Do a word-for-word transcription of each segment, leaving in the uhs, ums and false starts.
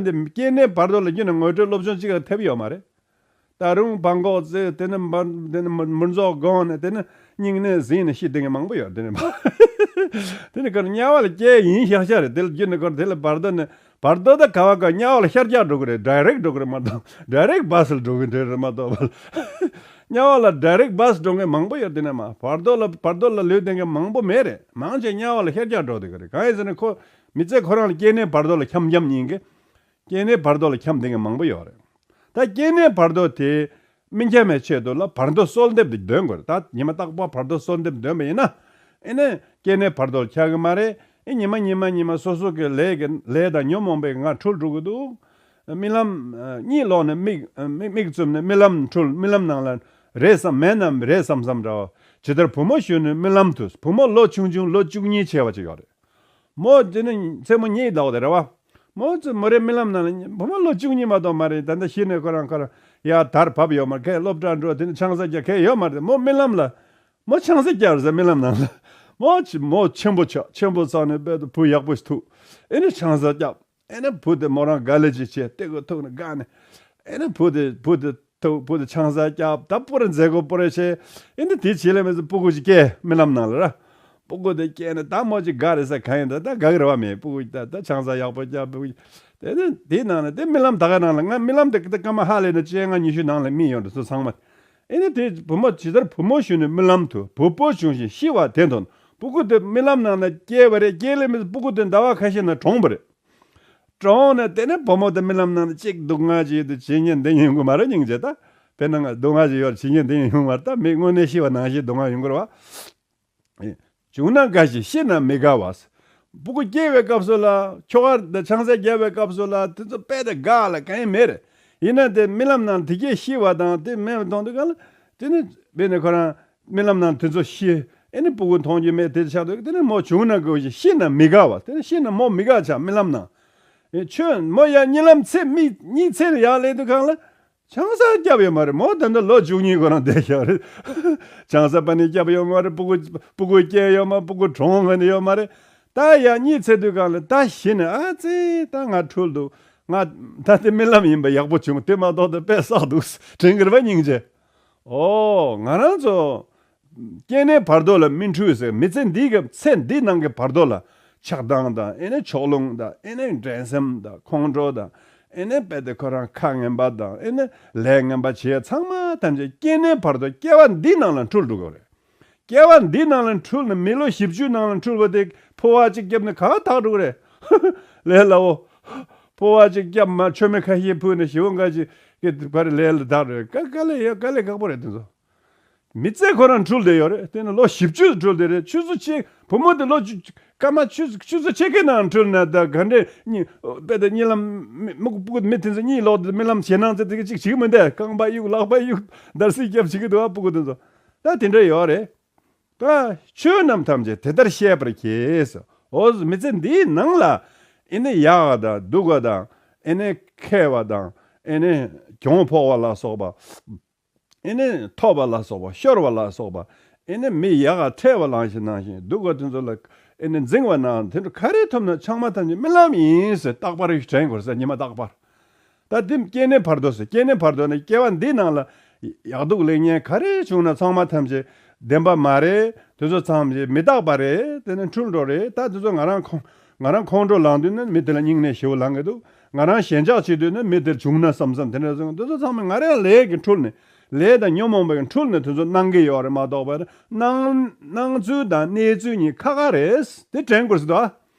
འདི་སྐྱེ་གནས་བར་དོ་ལ་ཁྱོན་ནས་ངོ་སྤྲོད་སློབ་སྦྱོང་གཅིག་ལ་ཐེབས་ཡོད་མ་རེད། ད་རུང་བྲང་ཁོག་རྩེ་དེ་ནི་འབར་དེ་ནི་མུར་མཛོག་སྒང་ནས་དེ་ནི་སྙིང་ནས་ཟིན་ནས་ཤི་བསྡད་མཁན་མང་པོ་ཡོད། དེ་ནི་དེ་ནི་ཁར་དམྱལ་བ་ལ་སྐྱེ་ཡིན་ཤག་ཤག་རེད། དེ་ལ་རྒྱུ་ནི་ཁར་དེ་ལ་བར་དོ་ནི་བར་དོ་ད་ག་བ་ག་དམྱལ་བ་ལ་ཤར་རྒྱག་འགྲོ་གི་རེད། ཌའི་རེག་འགྲོ་གི་རེད་མ་གཏོགས། ཌའི་རེག་བྷ་སི་ལ་འགྲོ་གི་འདྲ་རེད་མ་གཏོགས། དམྱལ་བ་ལ་ཌའི་རེག་བྷ་སི་འགྲོ་མཁན་མང་པོ་ཡོད། དེ་ནི་མ་བར་དོ་ལ་བར་དོ་ལ་ལུས་བསྡད་མཁན་མང་པོ་མེད་རེད། མང་ཆེ་དམྱལ་བ་ལ་ཤར་རྒྱག་འགྲོ་བསྡད་གི་རེད། གང་ཡིན་ཟེར་ན་ཁོ་མི་ཚེ་ཁོ་རང་ལ་སྐྱེ་གནས་བར་དོ་ལ་འཁྱམ་འཁྱམ་ཡིན་གི། སྐྱེ་གནས་བར་དོ་ལ་འཁྱམ་བསྡད་མཁན་མང་པོ་ཡོད་རེད། ད་སྐྱེ་གནས་བར་དོ་དེ་མི་འཁྱམ་པའི་ཆེད་དུ་ལ་བར་དོ་གསོལ་འདེབས་དེ་འདོན་དགོས་རེད། ད་ཉི་མ་རྟག་པར་བར་དོ་གསོལ་འདེབས་འདོན་པ་ཡིན་ན། ཨེ་ནས་སྐྱེ་གནས་བར་དོ་ལ་འཁྱམ་གི་མ་རེད། ཨེ་ཉི་མ་ཉི་མ་ཉི་མ་སོ་སོ་གི་ལས་ཀྱི་ལས་དང་ཉོན་མོངས་པའི་ང་འཁྲུལ་འགྲོ་གི་འདུག་རྨི་ལམ་ཨ་གཉིད་ལོག་ནས་མིག་ཨ་མིག་མིག་བཙུམ་ནས་རྨི་ལམ་འཁྲུལ། རྨི་ལམ་ནང་ལ་རེད་བསམ་མེད་ན་རེད་བསམ་བསམ་འདྲ་བ། ཇི་ལྟར་བུ་མོ་གཞོན་ནུའི་རྨི་ལམ་དུ། བུ་མོ་ལོ་ཆུང་ཆུང་ལོ་བཅུ་གཉིས་བྱས་པ་ཅིག་ཡོད་རེད། མོ་དེ་ནི་མཚན་མོ་གཉིད་ལོག་དེ་རེད་བ། མོ་ཚོ་མོ་རེ་རྨི་ལམ་ནང་ལ་བུ་མོ་ལོ་བཅུ་གཉིས་མ་གཏོགས་མ་རེད། ད་ལྟ་གཞི་ནས་ཁོ་རང་ཁོ་རང་ཡ་དར་བབས་ཡོད་མ་རེད། ཁོས་སློབ་གྲྭ་འགྲོ་དེ་ནི་ཆང་ས་རྒྱག་མཁན་ཡོད་མ་རེད། མོ་རྨི་ལམ་ལ་མོ་ཆང་ས་རྒྱག་ཟེར། རྨི་ལམ་ནང་ལ་མོ་ཆི་མོ་ཆེན་པོ་ཆགས། ཆེན་པོ་ཚང་ནས་དཔེ་དུ་བུ་ཡག་པོ་ཞིག་ཐུག་ཨེ་ནི་ཆང་ས་རྒྱབ། ཨེ་ནི་བུ་དེ་མོ་རང་དགའ་ལས་ཅིག་བྱས་སྟེགས་བུ་ཐུག་ནས་དགའ་ནས། ཨེ་ནི་བུ་དེ་བུ་དེ་ཐུག་བུ་དེ་ཆང་ས་རྒྱབ། ད་སྤོ་རེ་མཛད་སྒོ་སྤོ་རེ་བྱས། ཨེ་ནི་དེ་བྱེད་ལས་མི་ཚོ་སྤུ་གུ་ཅིག་སྐྱེས། རྨི་ལམ་ནང་ལ་ར། སྤུ་གུ་དེ་སྐྱེས་ནས་ད་མོ་ཅིག་དགའ་རེད་ཟེར་གང་ཡིན། ད་ད་དགའ་གི་རེད་བ། མེད་སྤུ་གུ་ད་ད་ཆང་ས་ཡག་པོ་རྒྱབ། སྤུ་གུ་དེ་ནི་དེའི་ནང་ལ་དེ་རྨི་ལམ་ད་ག་ནང་ལ་ང་རྨི་ལམ་དེ་ད་སྐར་མ་ཧ་ལས་ན་བཅོ་ལྔ་ཉི་ཤུ་ནང་ལ་རྨིས་ཡོད་འགྲོ་སོ་ཚང་མ། ཨེ་ནི་དེ་བུ་མོ་ཇི་ལྟར་བུ་མོ་གཞོན་ནུའི་རྨི་ལམ་དུ། བུ་ཕོ་བྱུང་ཞིང་ཤི་བ་དེ་མཐོང་། སྤུ་གུ་དེ་རྨི་ལམ་ནང་ན་སྐྱེས་པ་རེད། སྐྱེས་ལས་མི་སྤུ་གུ་དེ་ཟླ་བ་ཁ་ཤས་ནང་གྲོངས་པ་རེད། གྲོངས་ནས་དེ་ནས་བུ་མོ་དེ་རྨི་ལམ་ནང་ན་གཅིག་སྡུག་བསྔལ་ཅིག་དེ་བྱེད་ཉན་དེ་ཡོང་གི་མ་རེད། སྙིང་རྗེ། ད་དཔེར་ན་ང་སྡུག་བསྔལ་ཅིག་ཡོད་བྱེད་ཉན་དེ་ཡོང་བར། ད་མི་དངོས་གནས་ཤི་བ་ནང་བཞིན་སྡུག་བསྔལ་ཡོང་གི་རེད་བ། བྱུང་ན་དགའ་ཞིང་ཤི་ན་མི་དགའ་བ། སྤུ་གུ་སྐྱེ་བའི་སྐབས་སུ་ལ་ཁྱོ་ག་དང་ཆང་ས་རྒྱག་པའི་སྐབས་སུ་ལ་དེ་ཚོ་དཔེ་དེ་དགའ་ལ་གང་ཡང་མེད་རེད། ཡིན་ན་དེ་རྨི་ལམ་ནང་དེ་སྐྱེས་ཤི་བ་དང་དེ་མེད་པ་མཐོང་དུས་གང་ལ་དེ་ནི་དཔེར་ན་ཁོ་རང་རྨི་ལམ་ནང་དེ་ཚོ་ཤི། ཨེ་ནི་སྤུ་གུ་མཐོང་རྒྱུ་མེད། དེ་ཆགས་དུས་དེ་ནི་མོ་བྱུང་ན་དགའ་ཞིང་ཤི་ན་མི་དགའ་བ། དེ་ནི་ཤི་ན་མོ་མི་དགའ་ཆགས་རྨི་ལམ་ནང་། ཨེ་ཁྱོད་མོ་ཡ་གཉིད་ལམ་ཚེ་མི་གཉིད་ཚེ་ལ་ཡག་ལས་དུས་གང་ལ། ཆང་ས་བརྒྱབ་ཡོད་མ་རེད། མོ་ད་ལྟ་ལོ་བཅུ་གཉིས་ཁོ་རང་བསྡད་ཤག་རེད། ཆང་ས་པ་ནི་བརྒྱབ་ཡོད་མ་རེད། སྤུ་གུ་སྤུ་གུ་སྐྱེས་ཡོད་མ། སྤུ་གུ་གྲོངས་མ་ནི་ཡོད་མ་རེད། ད་ཡ་གཉིད་ཚེ་དུས་གང་ལ་ད་ཤི་ནས་ཨ་ཙི་ད་ང་འཁྲུལ་འདུག་ང་ད་དེ་རྨི་ལམ་ཡིན་པ་ཡག་པོ་བྱུང་། དེ་མ་གཏོགས་ད་དཔེ་བསགས་འདུག་དྲན་གི་རེད་བ། སྙིང་རྗེ། ཨོ་ང་རང་ཚོ་སྐྱེ་གནས་བར་དོ་ལ་མི་འཁྲུལ་ཟེར། མི་ཚེ་འདི་གི་ཚེ་འདི་ནང་གི་བར་དོ་ལ་ཆགས་སྡང་དང་ཨེ་ནས་ཕྱོགས་ལྷུང་དང་ཨེ་ནས་འགྲན་སེམས་དང་ཁོང་ཁྲོ་དང་ཨེ་ནས་དཔེ་དེ་ཁོ་རང་ཁ་ངན་པ་དང་ཨེ་ནས་ལས་ངན་པ་བྱེད་ཚང་མ་ཐམས་ཅད་སྐྱེ་གནས་བར་དོ་སྐྱེ་བ་འདི་ནང་ལ་འཁྲུལ་འགྲོ་གི་རེད། སྐྱེ་བ་འདི་ནང་ལ་འཁྲུལ་ནས་མི་ལོ་བཞི་བཅུ་ནང་ལ་འཁྲུལ་བ་དེ་ཕོ་བ་གཅིག་བརྒྱབ་ནས་ག་བ་ཐག་འགྲོ་གི་རེད། ལས་སླ་བོ། ཕོ་བ་གཅིག་བརྒྱབ་མ་མཆོད་མེ་ཁ་ཤས་ཕུལ་ནས་ཞི་བོ་འགའ་ཅིག་གི་བར་ལས་ལ་བདག་རེད། དཀའ་དཀའ་ལས་ཡོད། དཀའ་ལས་ཁག་པོ་རེད་དེ་ཚོ། མི་ཚེ་ཁོ་རང་འཁྲུལ་བསྡད་ཡོད་རེད། དེ་ནི་ལོ་བཞི་བཅུ་འཁྲུལ་བསྡད་རེད། ཆུ་ཚོད་ཕྱེད་བུ་མོ་དེ་ལོ་བཅུ་སྐར་མ་ཆུ་ཆུ་ཚོད་ཕྱེད་ཀའི་ནང་འཁྲུལ་ན་ད་ག་འདྲས་གཉིད་དཔེ་དེ་གཉིད་ལམ་མི་མི་སྤུ་གུ་མི་དེ་ཚོ་གཉིད་ལོག་དེ་རྨི་ལམ་ཞེད་སྣང་ཚེ་དེ་ག་ཅིག་བྱེད་ཀྱི་མི་འདུག་རྐང་པ་གཡུག་ལག་པ་གཡུག་འདར་སིག་རྒྱབ་བྱེད་ཀྱི་འདུག་ཨ་སྤུ་གུ་དེ་ཚོ་ད་དེ་འདྲ་ཡོད་རེད། ད་ཆོས་རྣམས་ཐམས་ཅད་དེ་ལྟར་ཤེས་པར་གྱིས། འོ་མི་ཚེ་འདིའི་ནང་ལ་ཨེ་ནི་ཡག་དང་སྡུག་དང་ཨེ་ནི་མཁས་པ་དང་ཨེ་ནི་གྱོང་ཕོག་པ་ལ་སོགས་པ། ཨེ་ནི་ཐོབ་པ་ལ་སོགས་པ། ཤོར་བ་ལ་སོགས་པ། ཨེ་ནི་མི་ཡག་ག་འཕྲད་པ་ལང་ཞིང་ནང་བཞིན་སྡུག་ག་དེ་ཚོ་ལ་ཨེ་ནི་འཛིང་བ་ནང་དེ་འདྲ་ག་རེ་ཐོབ་ན་ཚང་མ་ཐམས་ཅད་རྨི་ལམ་ཡིན་ཟེར་རྟག་པར་དྲན་དགོས་ཟེར། ཉི་མ་རྟག་པར། ད་དེ་སྐྱེ་གནས་བར་དོ་ཟེར། སྐྱེ་གནས་བར་དོ་ནི་སྐྱེ་བ་འདི་ནང་ལ་ཡག་སྡུག་ལེགས་ཉེས་ག་རེ་བྱུང་ན་ཚང་མ་ཐམས་ཅད་བདེན་པ་མ་རེད། དེ་ཚོ་ཚང་མ་མི་རྟག་པ་རེད། དེ་ནི་འཁྲུལ་འགྲོ་རེད། ད་དེ་ཚོ་ང་རང་ཁོང་ང་རང་ཁོང་ཁྲོ་ལངས་དུས་ནི་མི་དེ་ལ་སྙིང་ནད་ཞེ་པོ་ལངས་གི་འདུག་ང་རང་ཞེན་ཆགས་བྱེད་དུས་ནི་མི་དེར་བྱུང་ན་བསམ་བསམ་དེ་འདྲ་སོང་། དེ་ཚོ་ཚང་མ་ང་རང་ལས་ཀྱི་འཁྲུལ་ནས། ལས་དང་ཉོན་མོངས་པའི་འཁྲུལ་ནས་དེ་ཚོ་སྣང་གི་ཡོད་རེད་མ་གཏོགས་པར་སྣང་སྣང་ཚུལ་དང་གནས་ཚུལ་གཉིས་ཁ་ཁ་རེད། དེ་དྲན་དགོས་སུ་འདུག་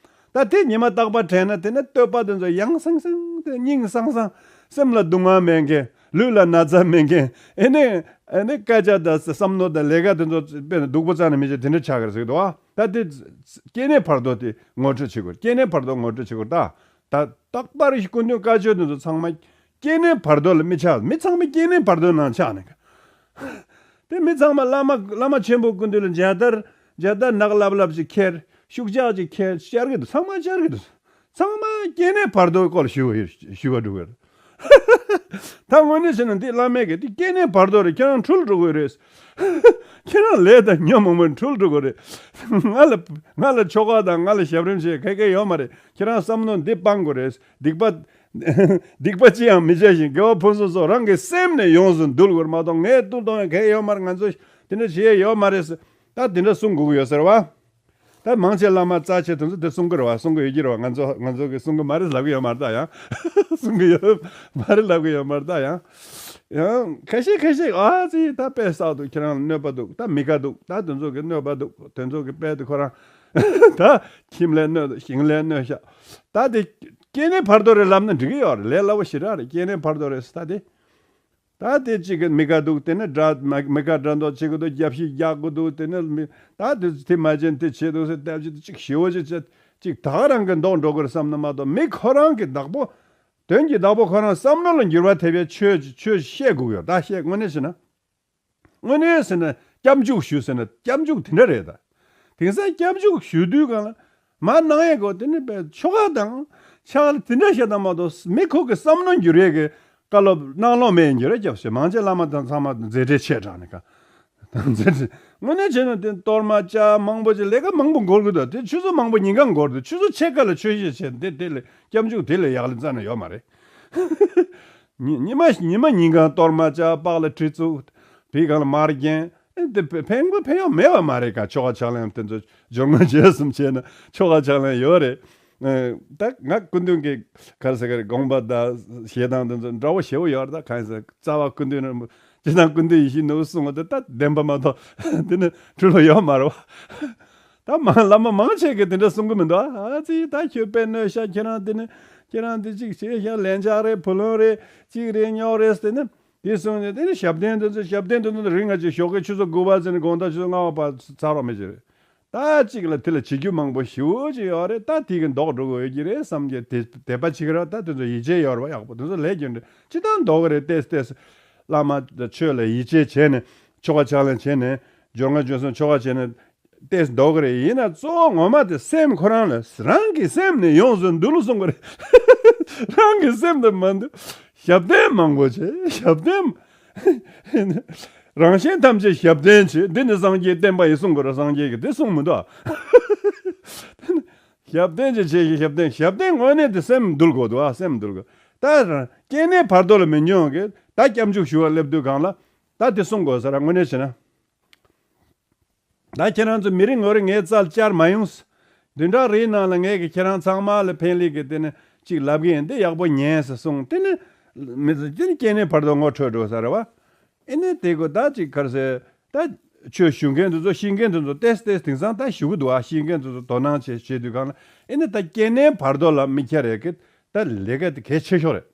ད་དེ་ཉི་མ་རྟག་པར་དྲན་ན་དེ་ནི་བསྟོད་པ་དེ་ཚོ་ཡང་སང་སང་དེ་སྙིང་སང་སང་སེམས་ལ་སྡུག་བསྔལ་མེད་མཁན། ལུས་ལ་ན་ཚ་མེད་མཁན། ཨེ་ནས་ཨེ་ནས་སྐད་ཆ་དང་བསམ་བློ་དང་ལས་ཀ་དེ་ཚོ་དཔེ་ན་སྡུག་པོ་རྩ་ནས་མི་བྱེད་དེ་འདྲ་ཆགས་ཀྱི་རེད་ཟེར་གི་འདུག་ད་དེ་སྐྱེ་གནས་བར་དོ་དེ་ངོ་སྤྲོད་བྱེད་དགོས། སྐྱེ་གནས་བར་དོ་ངོ་སྤྲོད་བྱེད་དགོས། ད་ད་རྟག་པར་སྐུ་མདུན་བཀའ་ཆོས་དེ་ཚོ་ཚང་མ་སྐྱེ་གནས་བར་དོ་ལ་མི་ཆགས། མི་ཚང་མ་སྐྱེ་གནས་བར་དོ་ནང་ཆགས་ནས། དེ་མི་ཚང་མ་བླ་མ་བླ་མ་ཆེན་པོ་སྐུ་མདུན་ལ་མཇལ་དར་མཇལ་དར་ནག་ལབ་ལབ་ཅིག་ཁྱེར། ཤུགས་ཆག་ཅིག་ཁྱེར། བཅར་གི་འདུག་ཚང་མ་བཅར་གི་འདུག་ཚང་མ་སྐྱེ་གནས་བར་དོའི་སྐོར་ཞུ་བ་ཞུ་བ་འགྲོ་གི་རེད། ད་དངོས་གནས་བྱས་ན་འདི་བླ་མས་གི་འདི་སྐྱེ་གནས་བར་དོ་རེད། ཁྱེད་རང་འཁྲུལ་འགྲོ་གི་རེད། ཁྱེད་རང་ལས་དང་ཉོན་མོངས་པ་འཁྲུལ་འགྲོ་གི་རེད། ང་ལ་ང་ལ་ཆོ་ག་དང་ང་ལ་ཞབས་རིམ་བྱེད་ག་གེ་ཡོད་མ་རེད། ཁྱེད་རང་བསམ་བློ་འདི་སྤང་དགོས་རེད། སྡིག་པ་ སྡིག་པ་ཅི་ཡང་མི་བྱ་ཞིང་། དགེ་བ་ཕུན་སུམ་ཚོགས། རང་གི་སེམས་ནི་ཡོངས་སུ་འདུལ་དགོས་མ་གཏོགས། ངས་བཏུལ་གཏོང་ཡ་གལ་ཡོད་མ་རེད། ང་ཚོ་དེ་འདྲ་བྱེད་ཡ་ཡོད་མ་རེད་ཟེར། ད་དེ་འདྲ་གསུང་དགོས་ཀྱི་ཡོད་ཟེར་བ། ད་མང་ཆེ་བླ་མ་རྩ་ཆེ་དེ་ཚོ་དེ་གསུང་གི་རེད་བ། གསུང་གི་ཡོད་ཀྱི་རེད་བ། ང་ཚོ་ང་ཚོ་གི་གསུང་གི་མ་རེད་ལབ་གི་ཡོད་མ་རེད་ད་ཡང་། གསུང་གི་ཡོད་མ་རེད་ལབ་གི་ཡོད་མ་རེད་ད་ཡང་། ཡང་ཁ་ཤས་ཁ་ཤས་ཨ་ཙི་ད་དཔེ་བསགས་འདུག་ཁྱེད་རང་ལ་གནོད་པ་འདུག་ད་མི་དགའ་འདུག་ད་དེ་ཚོ་གི་གནོད་པ་འདུག་དེ་ཚོ་གི་དཔེ་དེ་ཁོ་རང་ད་ཁྱིམ་ལ་གནོད་འདུག་ཞིང་ལ་གནོད་ཤག་ད་དེ་སྐྱེ་གནས་བར་དོ་རེད་ལབ་ན་འགྲིག་གི་ཡོད་རེད། ལས་སླ་པོ་ཞེ་དྲག་རེད། སྐྱེ་གནས་བར་དོ་རེད་ད་དེ། ད་དེ་གཅིག་གི་མི་དགའ་འདུག་དེ་ནི་དགྲ་མི་མི་དགའ་དགྲ་འདོགས་བྱེད་དགོས་འདུག་རྒྱབ་བཤིག་རྒྱག་དགོས་འདུག་དེ་ནི་མི་ད་དེ་དེ་མ་བྱེད་དེ་བྱེད་འདུག་ཟེར་ལྟ་བྱེད་དེ་གཅིག་ཞི་བོ་ཅིག་བྱེད་གཅིག་ད་ག་རང་གི་མདོག་འགྲོ་དགོས་རེད་བསམ་ན་མ་གཏོགས། མི་ཁོ་རང་གི་བདག་པོ་དོན་གྱི་བདག་པོ་ཁོ་རང་བསམ་བློ་ལ་འགྱུར་བ་ཐེབས་ཡ་ཆོས་ཆོས་བཤད་དགོས་ཡོད། ད་བཤད་དངོས་གནས་བྱས་ན། དངོས་གནས་ཟེར་ན་སྐྱབས་འཇུག་ཞུ་ཟེར་ན་སྐྱབས་འཇུག་དེ་འདྲ་རེད་ད། དེང་སང་སྐྱབས་འཇུག་ཞུ་དུས་གང་ལ་མ་གནང་ཡས་གོ་དེ་ནི་པའི་ཆོ་ག་དང་ཕྱག་ལ་དེ་འདྲ་བཤད་དང་མ་གཏོགས། མི་ཁོ་གི་བསམ་བློ་འགྱུར་ཡས་གི་བཀའ་སློབ་གནང་ལོང་མེད་འགྱུར་རེ་རྒྱབ་ཞེས་མང་ཆེ་བླ་མ་དང་ཚང་མ་མཛད་བྲེལ་ཆེ་དྲགས་ནས་ག་མཛད་བྲེལ་དངོས་གནས་བྱས་ན་དེ་གཏོར་མ་བཅའ་མང་པོ་ཅིག་ལས་ཀ་མང་པོ་འགོར་གི་འདུག་དེ་ཆུ་ཚོད་མང་པོ་ཉིན་གང་འགོར་འདུག་ཆུ་ཚོད་ཕྱེད་ཀ་ལ་ཆོས་བཤད་བྱས་དེ་དེ་ལས་སྐྱབས་འཇུག་དེ་ལས་ཡག་ལ་རྩ་ནས་ཡོད་མ་རེད། ཉི་ཉི་མ་ཉི་མ་ཉིན་གང་གཏོར་མ་བཅའ་པགས་ལ་གྲི་བཙུགས། བི་གང་ལ་མར་བརྒྱན། ཨེ་དེ་ཕན་ཕན་ཕན་ཡོན་མེད་པ་མ་རེད་ག་ཆོ་ག་ཕྱག་ལེན་དེ་ཚོ་སྦྱོར་དངོས་རྗེས་གསུམ་བྱས་ན་ཆོ་ག་ཕྱག་ལེན་ཡོད་རེད། ཨེ་ད་ང་སྐུ་མདུན་གྱི་ག་རེ་ཟེར་ག་རེ་དགོངས་པ་དང་བཞེད་སྟངས་དེ་ཚོ་འདྲ་བོ་ཞེ་བོ་ཡོད་རེད། ད་གང་ཡིན་ཟེར་རྩ་བ་སྐུ་མདུན་ནས་སྤྱི་བཏང་སྐུ་མདུན་ཡིད་བཞིན་ནོར་བུ་གསུང་བ་དེ་ད་བདེན་པ་མ་གཏོགས་དེ་ནི་འཁྲུལ་བ་ཡོད་མ་རེད་བ། ད་མང་བླ་མ་མང་ཆེ་གིས་དེ་འདྲ་གསུང་གི་མི་འདུག་ཨ་ཙི་ད་ཁྱོད་དཔེ་གནོད་ཤག་ཁྱེད་རང་དེ་ནི་ཁྱེད་རང་དེ་གཅིག་བྱས་ཤག་ལན་ཆགས་རེད། བུ་ལོན་རེད། གཅིག་རེད་རྙོག་རེད་དེ་ནི་དེ་གསུངས་ནས་དེ་ནི་ཞབས་བརྟན་དེ་ཚོ་ཞབས་བརྟན་དེ་ཚོ་རིང་ང་ཅིག་ཞོགས་ཀའི་ཆུ་ཚོད་དགུ་པ་ཚེ་ནི་དགོང་དག་ཆུ་ཚོད་ལྔ་པ་བར་ཚར་བ་མི་བྱེད་རེད། ད་གཅིག་ལ་དེ་ལ་བྱེད་རྒྱུ་མང་པོ་ཞེ་པོ་ཅིག་ཡོད་རེད། ད་དེ་གི་མདོག་འགྲོ་གི་ཡོད་ཀྱི་རེད་བསམ་གྱི་དེ་དད་པ་བྱེད་ཀྱི་རེད། ད་དེ་ཚོ་ཡིད་ཆེས་ཡོད་རེད་བ། ཡག་པོ་དེ་ཚོ་ལས་རྒྱུ་འདྲ་ཅི་ལྟར་མདོག་གི་རེད། ཏེས་ཏེས་བླ་མ་ཆོས་ལ་ཡིད་ཆེས་བྱས་ནས་ཆོ་ག་ཕྱག་ལེན་བྱས་ནས་སྦྱོར་ལྔ་སྦྱོར་གསུམ་ཆོ་ག་བྱས་ནས། ཏེས་མདོག་གི་རེད། ཡིན་ན་གཙོ་བོ་ངོ་མ་དེ་སེམས་ཁོ་རང་ལ་རང་གི་སེམས་ནི་ཡོངས་སུ་འདུལ་གསུང་གི་རེད། རང་གི་སེམས་དེ་མ་འདུལ། ཞབས་བརྟན་མང་པོ་བྱེད། ཞབས་བརྟན་རང་གཞན་ཐམས་ཅད་ཞབས་བརྟན་བྱེད། འདི་ནི་སངས་རྒྱས་བསྟན་པ་ཡི་གསུང་གི་རེད། སངས་རྒྱས་ཀྱིས་དེ་གསུང་མི་འདུག་ཞབས་བརྟན་བྱེད་བྱེད་ཞབས་བརྟན་ཞབས་བརྟན་དངོས་གནས་དེ་སེམས་འདུལ་དགོས་འདུག་ཨ་སེམས་འདུལ་དགོས། ད་རང་སྐྱེ་གནས་བར་དོ་ལ་མི་འགྱུར་གི་ད་སྐྱབས་འཇུག་ཞུ་བར་སླེབས་དུས་གང་ལ་ད་དེ་གསུང་དགོས་ཟེར་ར་དངོས་གནས་བྱས་ན། ད་ཁྱེད་རང་ཚོ་མི་རེ་ངོ་རེ་ངའི་རྩར་བཅར་མ་ཡོང་། བདུན་ཕྲག་རེའི་ནང་ལ་ངས་ཀྱི་ཁྱེད་རང་ཚང་མ་ལ་ཕན་ལས་ཀྱི་དེ་ནི་གཅིག་ལབ་གི་ཡིན། འདི་ཡག་པོ་ཉན་ཟེར་གསུངས། དེ་ནི་མི་ཚེ་དེ་ནི་སྐྱེ་གནས་བར་དོ་ངོ་འཕྲོད་འགྲོ་ས་རེད་བ། ཨེ་ནི་དེ་གོ་ད་གཅིག་ག་རེ་ཟེར། ད་ཆོས་ཞུ་མཁན་དེ་ཚོ་ཤེས་མཁན་དེ་ཚོ་ཏེས་ཏེས་དེང་སང་ད་ཞུ་གི་འདུག་ཨ་ཤེས་མཁན་དེ་ཚོ་དོ་སྣང་བྱེད་བྱེད་དུས་གང་ལ་ཨེ་ནི་ད་སྐྱེ་གནས་བར་དོ་ལ་མི་ཁྱེར་རེ་གི་ད་ལས་ཀ་དེ་གལ་ཆེ་ཤོས་རེད།